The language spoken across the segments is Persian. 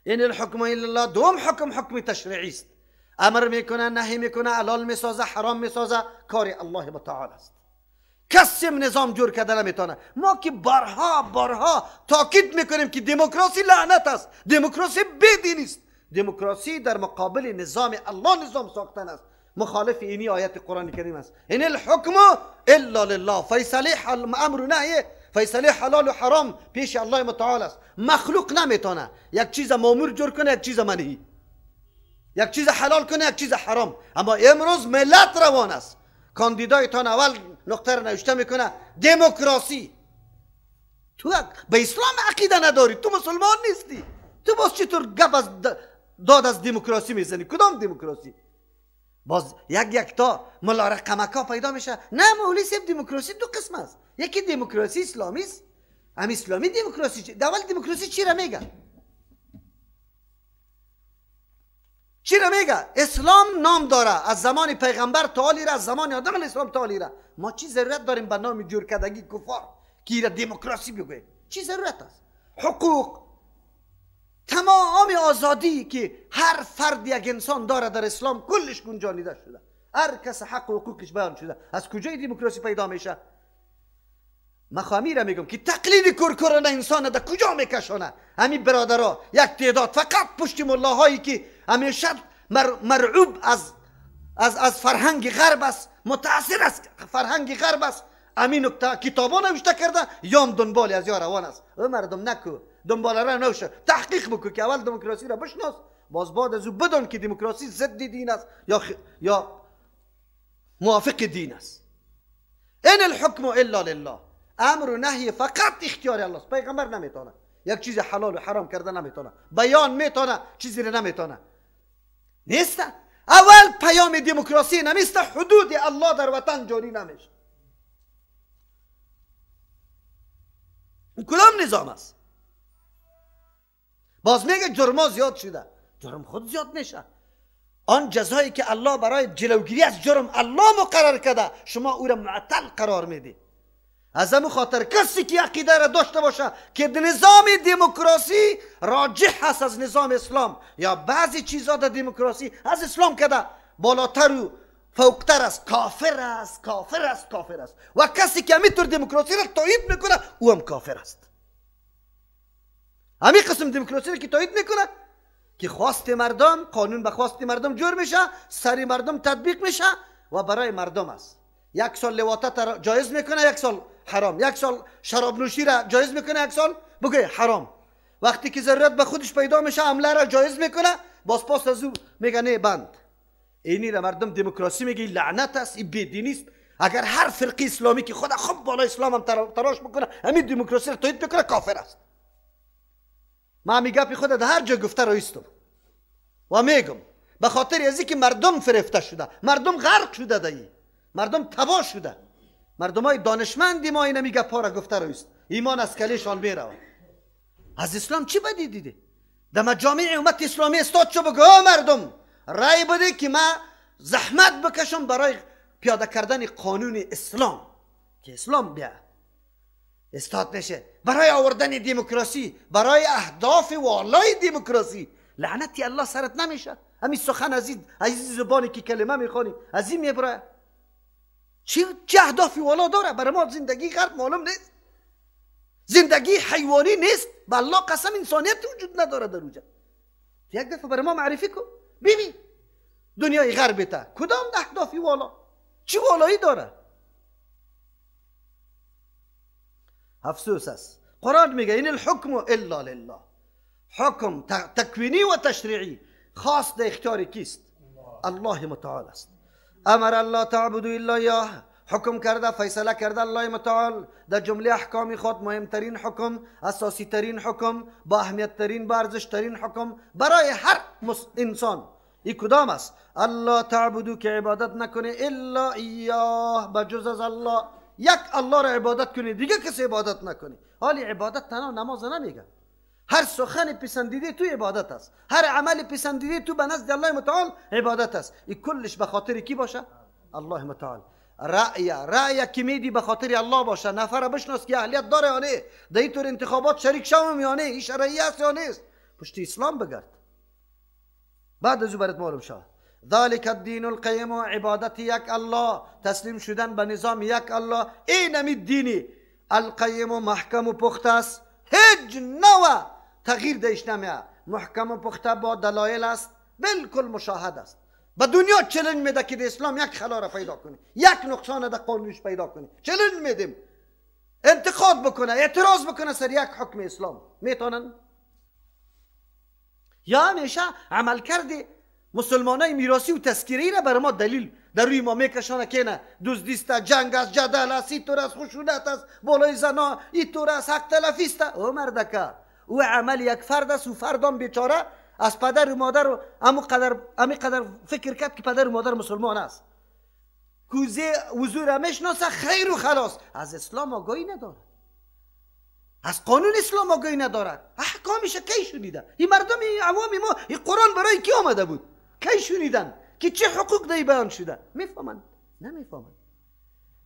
این الحکم الا الله دوم حکم، حکم تشریعی است. امر میکنه، نهی میکنه، حلال میسازه، حرام میسازه، کار الله متعال است. کسی نظام جور کرده نمیتونه. ما که بارها بارها تاکید میکنیم که دموکراسی لعنت است، دموکراسی بیدینی است. دموکراسی در مقابل نظام الله نظام ساختن است، مخالف اینی آیت قرآن کریم است. این الحکم الا لله، فیصله امر و نهی، فیصله حلال و حرام پیش الله متعال است. مخلوق نمیتونه یک چیز مامور جور کنه، یک چیز منهی، یک چیز حلال کنه، یک چیز حرام. اما امروز ملت روان است. کاندیدایتان اول نقطه رو نوشته میکنه دموکراسی. تو به اسلام عقیده نداری، تو مسلمان نیستی، تو باز چطور گپ از داد از دموکراسی میزنی؟ کدام دموکراسی؟ باز یک یک تا ملا رقمکا پیدا میشه. نه مولوی صاحب، دموکراسی دو قسم است. یکی دموکراسی اسلامی است، هم اسلامی دموکراسی. اول دموکراسی چی را میگه؟ چی را میگه؟ اسلام نام داره از زمان پیغمبر تا حالی را، از زمان آدم علیه السلام تا حالی را. ما چی ضرورت داریم به نام جور کردگی کفار که را دموکراسی بگوییم؟ چی ضرورت است؟ حقوق، تمام آزادی که هر فرد یک انسان داره در اسلام کلش گنجانیده شده، هر کس حق و حقوقش بیان شده. از کجای دموکراسی پیدا میشه؟ من خواهمی را میگم که تقلید کورکورانه انسان در کجا میکشانه؟ همین برادرها یک تعداد فقط پشت ملاهایی که همیشه مرعوب از فرهنگ غرب است، متاثر از فرهنگ غرب است، همین نکته کتابا نوشته کرده یام دنبال از یا روان است. او مردم نکو دنبال را نوشه، تحقیق بکن که اول دموکراسی را بشناس، باز بعد از او بدان که دموکراسی ضد دین است یا موافق دین است. ان الحکم الا لله، امر و نهی فقط اختیار الله است. پیغمبر نمیتونه یک چیز حلال و حرام کرده نمیتونه، بیان میتونه، چیزی را نمیتونه. نیست اول پیام دموکراسی نمیست، حدود الله در وطن جاری نمیشه. کدام نظام است؟ باز میگه جرما زیاد شده. جرم خود زیاد میشه. آن جزایی که الله برای جلوگیری از جرم الله مقرر کرده، شما او را معطل قرار میدی. از همون خاطر کسی که عقیده را داشته باشه که نظام دموکراسی راجح هست از نظام اسلام، یا بعضی چیزا در دموکراسی از اسلام کده بالاتر و فوقتر است، کافر است، کافر است، کافر است. و کسی که همینطور دموکراسی را تایید میکنه او هم کافر است. همین قسم دموکراسی را که تایید میکنه که خواست مردم، قانون به خواست مردم جور میشه، سری مردم تطبیق میشه و برای مردم است. یک سال لواطت جایز میکنه، یک سال حرام، یک سال شراب نوشی را جایز میکنه، یک سال بگه حرام. وقتی که ضرورت به خودش پیدا میشه عمله را جایز میکنه، باز پاس از او میگه نه بند. اینی را مردم دموکراسی میگه، لعنت است، این بیدینی است. اگر هر فرقه اسلامی که خود خوب بالا اسلام هم تراش بکنه همین دموکراسی را تایید بکنه کافر است. من همی گپی خود در هر جا گفته را ایستم و میگم، به خاطر از اینکه مردم فریفته شده، مردم غرق شده، دایی مردم تباه شده، مردم های دانشمندی ما این همی گپا را گفته را ایست، ایمان از کلیشان میرود. از اسلام چی بدی دیده؟ در مجامع امت اسلامی استاد شو بگو مردم رای بده که من زحمت بکشم برای پیاده کردن قانون اسلام، که اسلام بیا استاد نشه برای آوردن دموکراسی، برای اهداف والای دموکراسی. لعنتی الله سرت نمیشه. همین سخن از این زبانی که کلمه میخوانی از این میبره. چه اهدافی والا داره؟ برای ما زندگی غرب معلوم نیست، زندگی حیوانی نیست، به الله قسم انسانیت وجود نداره در اونجا. یک دفعه برای ما معرفی کن، ببین دنیای غرب تا کدام اهدافی والا، چی والایی داره؟ افسوس است. قرآن میگه این الحکم الا لله. حکم تکوینی و تشریعی خاص در اختیار کیست؟ الله متعال است. امر الله تعبدوا الا ایاه، حکم کرده، فیصله کرده الله متعال در جمله احکام خود مهمترین حکم، اساسی ترین حکم، با اهمیت ترین، با ارزش ترین حکم برای هر انسان ای کدام است؟ الله تعبدو که عبادت نکنه الا ایاه، بجز از الله. یک الله را عبادت کنی، دیگه کسی عبادت نکنی. حالی عبادت تنها نماز نمیگه، هر سخن پسندیده تو عبادت است، هر عمل پسندیده تو به نزد الله متعال عبادت است. این کلش به خاطر کی باشه؟ الله متعال. رأی که میدی به خاطر الله باشه، نفر بشناس که اهلیت داره یا نه، در اینطور انتخابات شریک شوم یا نه، این شرعی است یا نیست. پشت اسلام بگرد، بعد از او برات معلوم شود. ذلك الدین القیم، عبادت یک الله، تسلیم شدن به نظام یک الله، این امی دینی القیم و محکم و پخته است، هیچ نوع تغییر دیش نمیه، محکم و پخته با دلایل است، بالکل مشاهد است. به دنیا challenge میده که اسلام یک خلا را پیدا کنی، یک نقصان در قانونش پیدا کنی، challenge میدیم انتقاد بکنه، اعتراض بکنه سر یک حکم اسلام، میتونن؟ یا همیشه عمل کرده مسلمانای میراثی و تذکیری را بر ما دلیل در روی ما میکشانه که نه دزدی است، جنگ است، جدل است، اینطور است، خشونت است، بالای زنا اینطور است، حق تلفی است. او مردکه او عمل یک فرد است و فردان بیچاره از پدر و مادر و امی قدر فکر کرد که پدر و مادر مسلمان است، کوزه وضو را میشناسه، خیر و خلاص، از اسلام آگاهی نداره، از قانون اسلام آگاهی ندارد، احکامش کی شنیده؟ این مردم عوام ما این قرآن برای کی آمده بود؟ کی شنیدن که چه حقوق دی بیان شده؟ میفهمند؟ نمیفهمند.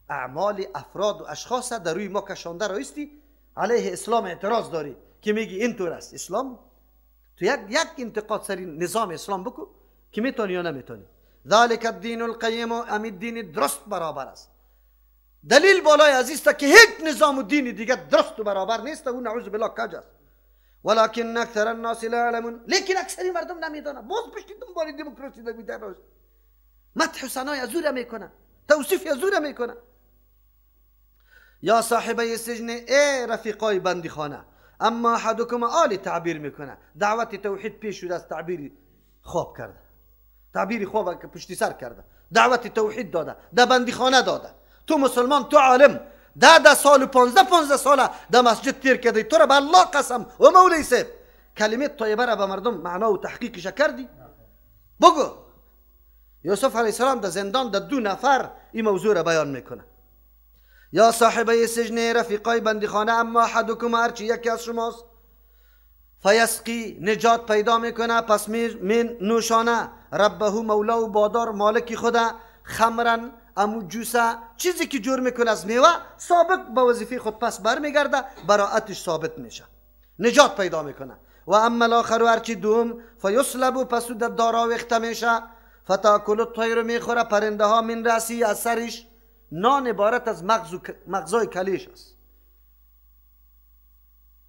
اعمال افراد و اشخاص در روی ما کشانده رایستی، علیه اسلام اعتراض داری که میگی اینطور است اسلام. تو یک انتقاد سری نظام اسلام بکو که میتونی یا نمیتونی. ذلك الدین القیم، امی دین درست برابر است. دلیل بالای عزیز تا که هیچ نظام و دین دیگه درست و برابر نیست، او نعوذ بالله کج است. ولكن اکثر الناس لا يعلمون، لیکن اکثری مردم نمیدانند. باز پشت دنبال دموکراسی در راست مدح و ثنای از او را میکنه، توصیف از او را میکنه. یا صاحبه سجن، ای رفیقای بندیخانه، اما احدکم آلی تعبیر میکنه، دعوت توحید پیش شده از تعبیر خواب کرده، تعبیر خواب که پشتی سر کرده، دعوت توحید داده، در بندیخانه داده. تو مسلمان، تو عالم، 10 سال و 15 ساله در مسجد تیر کردی، تو را به الله قسم و مولوی صاحب کلمه طیبه را به مردم معنا و تحقیقش کردی؟ بگو. یوسف علیه السلام در زندان در 2 نفر این موضوع را بیان میکنه. یا صاحبه سجن، رفیقای بندیخانه، اما احدکم، هرچی یکی از شماست، فیسقی، نجات پیدا میکنه، پس می نوشانه، ربه مولا و بادار مالک خدا، خمرن امو جوسه، چیزی که جور میکنه از میوه، سابق به وظیفه خود پس برمیگرده، براعتش ثابت میشه، نجات پیدا میکنه. و اما الاخر، هرچی دوم، فیصلب، پس در دار آویخته میشه، فتاکل الطیر، میخوره پرنده ها، من رأسی، از سرش. نان عبارت از مغز و مغزای کلیش است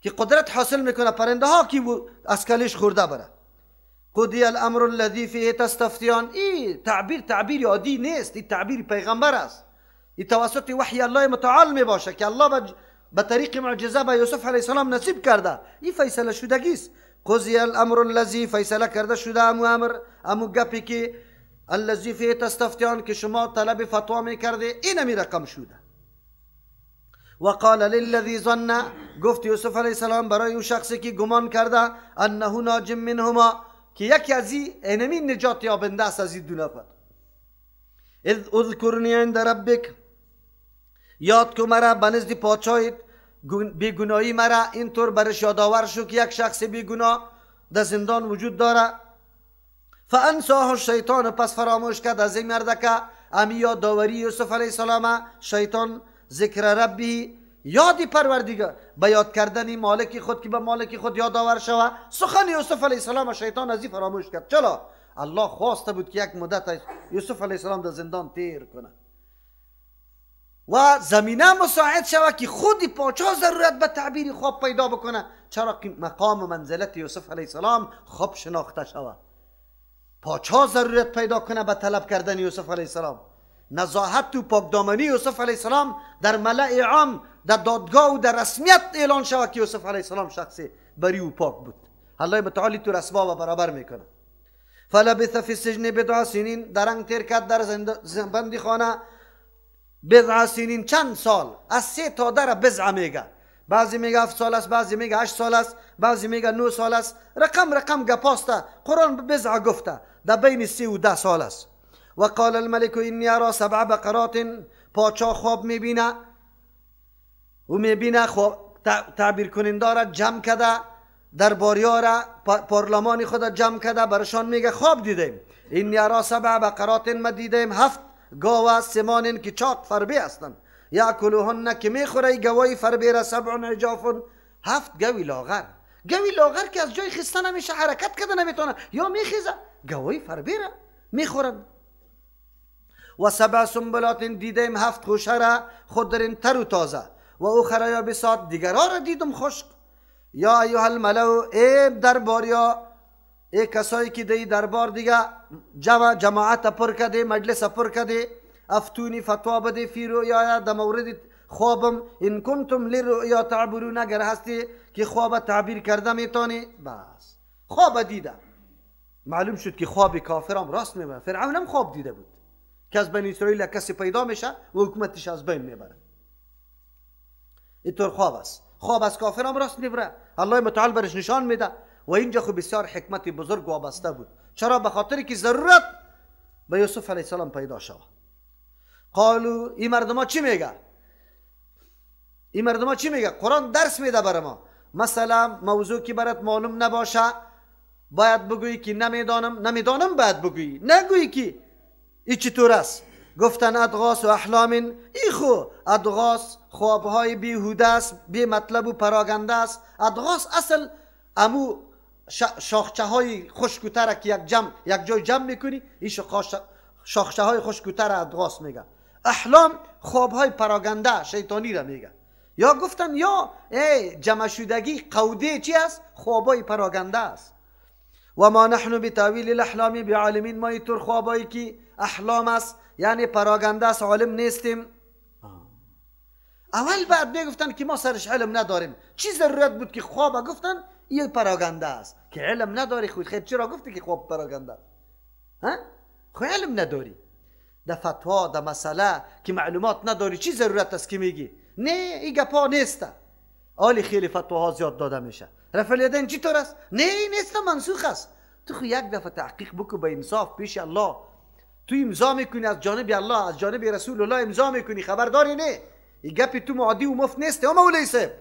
که قدرت حاصل میکنه پرنده ها که از کلیش خورده بره. قضی الامر الذی فیه تستفتیان، این تعبیر تعبیر عادی نیست، این تعبیر پیغمبر است، این توسط وحی الله متعال می باشه که الله به طریق معجزه به یوسف علیه السلام نصیب کرده. این فیصله شدگی است. قضی الامر الذی، فیصله کرده شده امو امر، امو گپی که الذی فیه تستفتیان که شما طلب فتوا میکرده، این امی رقم شده. وقال للذی ظن، گفت یوسف علیه السلام برای او شخصی که گمان کرده، انه ناج منهما، که یکی از اینمی نجات یابنده است از این 2 نفر. اذ اذکرنی عند ربک، یاد کو مرا به نزد پادشاهت، بیگناهی مرا اینطور برش یادآور شو که یک شخص بیگناه در زندان وجود داره. فانساه الشیطان، پس فراموش کرد از این مردکه امی یادآوری یوسف علیه السلام، شیطان ذکر ربی، یادی پروردگار، به یاد کردن مالک خود که به مالک خود یادآور شوه، سخن یوسف علیه السلام شیطان از این فراموش کرد. چرا؟ الله خواسته بود که یک مدت یوسف علیه السلام در زندان تیر کنه و زمینه مساعد شوه که خود پاچا ضرورت به تعبیر خواب پیدا بکنه. چرا که مقام و منزلت یوسف علیه السلام خواب شناخته شوه، پاچا ضرورت پیدا کنه به طلب کردن یوسف علیه السلام. نزاهت و پاکدامنی یوسف علیه السلام در ملأ عام، در دادگاه و در رسمیت اعلان شود که یوسف علیه السلام شخص بری و پاک بود. الله متعالی تو رسوا و برابر میکنه. فلبث فی السجن بضع سنین، درنگ تیر کرد در بندی خانه بضع سنین، چند سال، از 3 تا 10 بضع میگه، بعضی میگه 7 سال است، بعضی میگه 8 سال است، بعضی میگه 9 سال است، رقم رقم گپاسته، قرآن بضع گفته، در بین 3 و 10 سال است. و قال الملك انی ارى 7 بقرات، پاچا خواب میبینه، او میبینه خواب تعبیر کننده را جمع کرده، درباریا را، پارلمان خود جمع کرده، برشان میگه خواب دیدیم. انی ارى 7 بقرات، ما دیدیم 7 گاو سمان که چاق فربه هستند، یاکلوهن، که میخوره گوای فربه را، 7 عجاف، 7 گوی لاغر. گوی لاغر که از جای خسته نمیشه، حرکت کرده نمیتونه، یا میخیزه، گوی فربه را میخورن. و سبع سنبلات دیدیم 7 خوشه را خضر تر و تازه، و اخرى یابسات دیگرها را دیدم خشک. یا ایها الملأ، ای درباریا، ای کسایی که دی دربار دیگه جماعت پر کده، مجلس پر کده، افتونی فتوا بده فی رؤیا، در مورد خوابم، ان کنتم للرؤیا تعبرون، اگر هستی که خواب تعبیر کرده میتونی. بس خواب دیده، معلوم شد که خواب کافرم راست میبره. فرعون هم خواب دیده بود که از بنی اسرائیل کسی پیدا میشه و حکومتش از بین میبره. اینطور خواب است، خواب از کافرم راست میبره، الله متعال برش نشان میده. و اینجا خب بسیار حکمت بزرگ وابسته بود. چرا؟ به خاطر که ضرورت به یوسف علیه السلام پیدا شود. قالو، این مردم ها چی میگه؟ این مردم ها چی میگه؟ قرآن درس میده بر ما. مثلا موضوع که برات معلوم نباشه باید بگویی که نمیدانم، نمیدانم باید بگویی، نگویی که ای چطور است. گفتن اضغاث و احلام، ای خو اضغاث خوابهای بیهوده است، بی مطلب و پراگنده است. اضغاث اصل امو شاخچه های خشک و تره که یک جای جمع میکنی، این شاخچه های خشک و تره اضغاث میگه. احلام خوابهای پراگنده شیطانی را میگه. یا گفتن یا ای جمع شدگی قوده چی است؟ خوابهای پراگنده است. و ما نحن بتاویل الاحلام بعالمین، ما اینطور خوابایی که احلام است یعنی پراگنده است عالم نیستیم. اول بعد میگفتن که ما سرش علم نداریم. چی ضرورت بود که خواب گفتن این پراگنده است که علم نداری؟ خود خیر چرا گفتی که خواب پراگنده است؟ ها؟ خو علم نداری در فتوا در مسئله که معلومات نداری، چی ضرورت است که میگی؟ نه این گپا نیست. آلی خیلی فتواها زیاد داده میشه. رفع الیدین چطور است؟ نه نیست، منسوخ است. تو خو یک دفعه تحقیق بکو به انصاف پیش الله. تو امضا میکنی از جانب الله، از جانب رسول الله امضا میکنی، خبرداری نه. این گپی تو معادی و مفت نیست یا مولوی صاحب.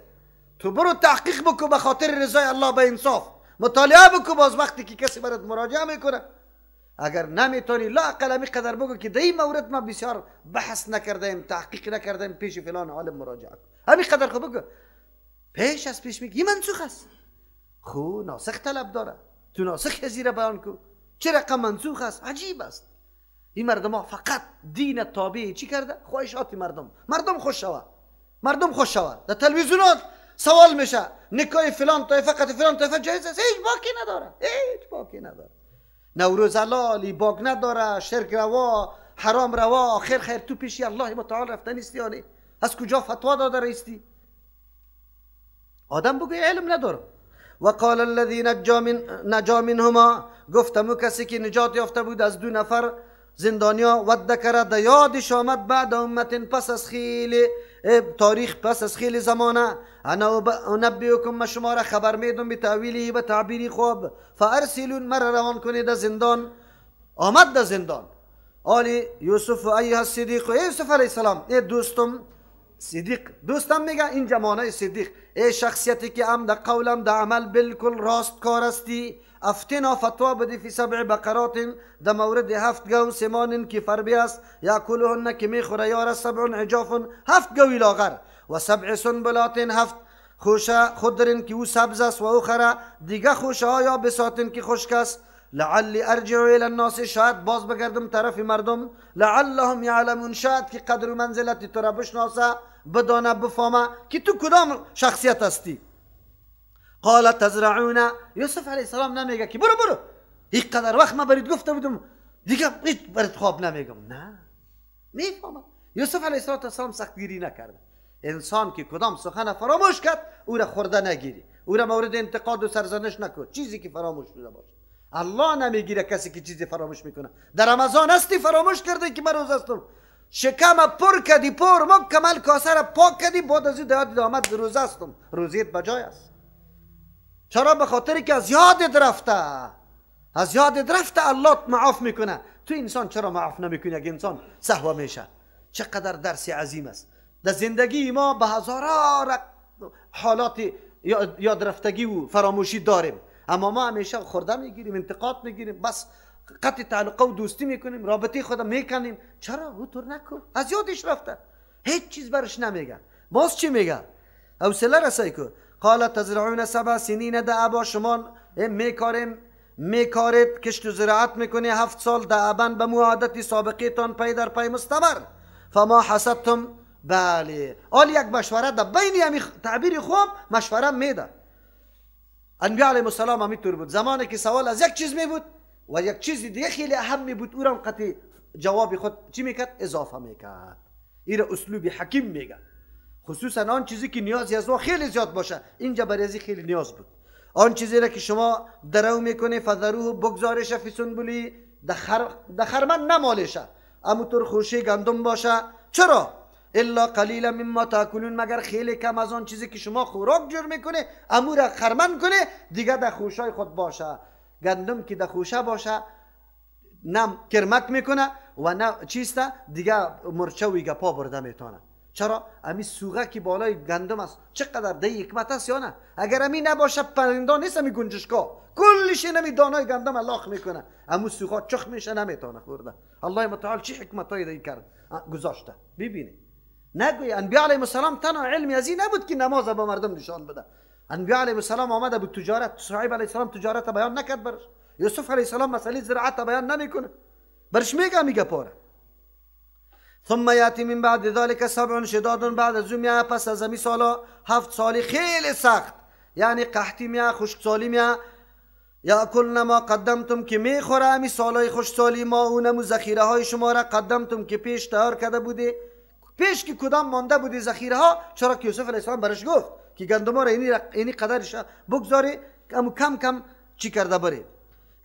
تو برو تحقیق بکو به خاطر رضای الله به انصاف، مطالعه بکو. باز وقتی که کسی برات مراجعه میکنه اگر نمیتونی لااقل همی قدر بگو که در این مورد ما بسیار بحث نکردیم، تحقیق نکردیم، پیش فلان عالم مراجعه کن. همی قدر خو بگو. پیش از پیش میگی منسوخ است. خو ناسخ طلب داره، تو ناسخ زیره بیان کو چه رقم منسوخ است. عجیب است. این مردم ها فقط دین تابع چی کرده؟ خواهشات مردم. مردم خوش شوه، مردم خوش شوه. در تلویزیونات سوال میشه نکاح فلان طایفه قطع فلان طایفه جایز است. هیچ باکی نداره، هیچ باکی نداره. نوروز حلالی باک نداره، شرک روا، حرام روا، خیر خیر. تو پیشی الله متعال رفته نیستی، یعنی از کجا فتوا داده رئیستی؟ آدم بگوی علم ندارم. و قال الذي نجا منهما، گفتم کسی که نجات یافته بود از دو نفر زندانیا، و ذکر د یادش آمد بعد امت، پس از خیلی تاریخ، پس از خیلی زمانه، انا انبئکم، ما شما را خبر میدم به تاویلی و تعبیری خواب، فارسلون، مرا روان کنید از زندان. آمد در زندان. آلی یوسف ایها الصدیق، ای یوسف علیه السلام، ای دوستم صدیق، دوستم میگه اینجا معنای صدیق، ای شخصیتی که هم در قولم در عمل بالکل راست کار هستی، افتنا فتوا بدی فی سبع بقرات، در مورد 7 گو سمان که فربی است، یاکلهن که میخوره یار، سبع عجاف 7 گوی لاغر، و سبع سنبلات 7 خوشه خضر که او سبز است، و اخرى دیگه خوشه ها یا بساط که خشک است. لعلی ارجع الى الناس، شاید باز بگردم طرف مردم، لعلهم یعلمون، شاید که قدر و منزلت تو را بشناسه، بدانه، بفهمه که تو کدام شخصیت هستی. قال تزرعون، یوسف علیه السلام نمیگه که برو برو این قدر وقت ما برید گفته بودم دیگه هیچ برید خواب نمیگم، نه میفهمم. یوسف علیه السلام سختگیری نکرده. انسان که کدام سخن فراموش کرد او را خورده نگیری، او را مورد انتقاد و سرزنش نکن، چیزی که فراموش شده باشه. الله نمیگیره کسی که چیزی فراموش میکنه. در رمضان هستی فراموش کرده که من روز هستم، شکم پر کدی، پر مکمل کاسه را پاک کدی، بعد از یاد آمد روزه هستم، روزیت بجای است. چرا؟ به خاطر که از یادت رفته، از یادت رفته. الله معاف میکنه. تو انسان چرا معاف نمیکنی؟ اگه انسان سهو میشه. چقدر درس عظیم است در زندگی ما. به هزاران حالات یاد رفتگی و فراموشی داریم، اما ما همیشه خورده میگیریم، انتقاد میگیریم، بس قطع تعلقه و دوستی میکنیم، رابطه خود میکنیم. چرا؟ او طور نکن، از یادش رفته، هیچ چیز برش نمیگه. باز چی میگه؟ حوصله رسای کو. قال تزرعون سبع سنین دعبا، شما میکاریم میکارید کشت و زراعت میکنی 7 سال دعبا به معادت سابقه تان پی در پی مستمر. فما حصدتم، بله آل یک مشوره ده بین همی تعبیر خوب مشوره میده. انبیاء علیهم السلام همیطور بود، زمانی که سوال از یک چیز می بود و یک چیز دیگه خیلی اهم می بود، او را قطعی جواب خود چی میکرد؟ اضافه میکرد. این را اسلوب حکیم میگه، خصوصا آن چیزی که نیازی از او خیلی زیاد باشه. اینجا برای خیلی نیاز بود. آن چیزی را که شما درو میکنی فذروه بگذارش فی سنبلی، ده خرمن نمالشه، اما طور خوشه گندم باشه. چرا؟ الا قلیلا مما تاکلون، مگر خیلی کم از آن چیزی که شما خوراک جور میکنه امو را خرمن کنه دیگه در خوشای خود باشه. گندم که در خوشه باشه نه کرمک میکنه و نه چیسته دیگه مرچه و گپا برده میتونه. چرا؟ امی سوغه که بالای گندم است چقدر ده حکمت است یا نه؟ اگر امی نباشه پرنده نیست، امی گنجشکا کلش نمی دانای گندم لاخ میکنه، امو سوغه چخ میشه نمیتونه خورده. الله متعال چه حکمتایی دی کرد گذاشته. ببینید نگوی انبیاء علیهم السلام تنها علمی از این نبود که نماز به مردم نشان بده. انبیاء علیهم السلام آمده بود تجارت، شعیب علیه السلام تجارت بیان نکرد برش، یوسف علیه السلام مسئله زراعت بیان نمیکنه برش، میگه پاره. ثم یاتی من بعد ذلك سبع شداد، بعد از اون پس از امی سالا 7 سالی خیلی سخت، یعنی قحطی میا، خشکسالی میا، یاکلن ما قدمتم که میخوره امی سالای خشکسالی، ما اونمو ذخیره های شما را قدمتم که پیش تیار کرده بودی، پیش که کدام مانده بودی ذخیره ها. چرا که یوسف علیه السلام برش گفت که گندم را اینی قدرش بگذاری امو کم کم چی کرده بری.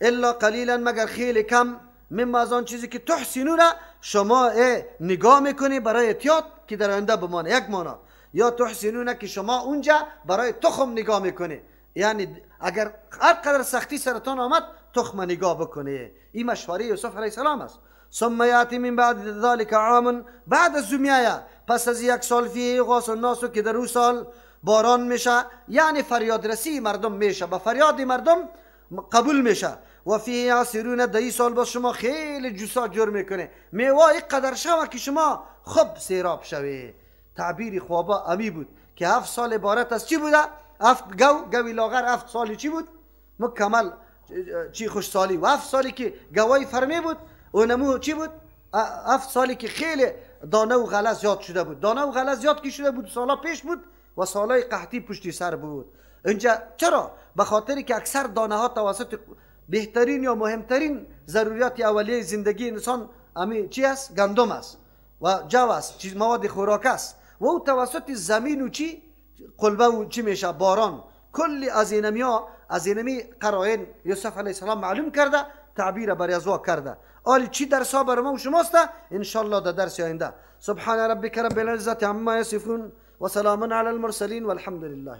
الا قلیلا، مگر خیلی کم، مما از آن چیزی که تحسنون شما نگاه میکنی برای احتیاط که در آینده بمانه، یک مانا، یا تحسنون که شما اونجا برای تخم نگاه میکنی، یعنی اگر هر قدر سختی سرتان آمد تخم نگاه بکنی. این مشوره یوسف علیه السلام است. ثم یاتی من بعد ذلك عام، بعد از میایه پس از یک سال، فیه یغاث الناس که در او سال باران میشه، یعنی فریاد رسی مردم میشه، با فریاد مردم قبول میشه. و فیه یعصرون، در این سال باز شما خیلی جوسا جور میکنه، میوه اینقدر شوه که شما خوب سیراب شوی. تعبیر خوابا امی بود که 7 سال عبارت از چی بوده؟ 7 گوی لاغر 7 سالی چی بود؟ مکمل چی خوش سالی، و 7 سالی که گوای فرمی بود اونمو چی بود؟ 7 سالی که خیلی دانه و غله زیاد شده بود، دانه و غله زیاد که شده بود سالا پیش بود و سالای قحطی پشتی سر بود. اینجا چرا؟ به خاطر که اکثر دانه ها توسط بهترین یا مهمترین ضروریات اولیه زندگی انسان امی چی است؟ گندم است و جو است، چیز مواد خوراک است، و او توسط زمین و چی قلبه و چی میشه؟ باران. کلی از اینمیا از اینمی قرائن یوسف علیه السلام معلوم کرده، تعبیر برای ازوا کرده. آلی چی درس ها بر ما و شماست؟ انشالله در درس آینده. سبحان ربک رب العزة عما یصفون و سلام علی المرسلین والحمد لله.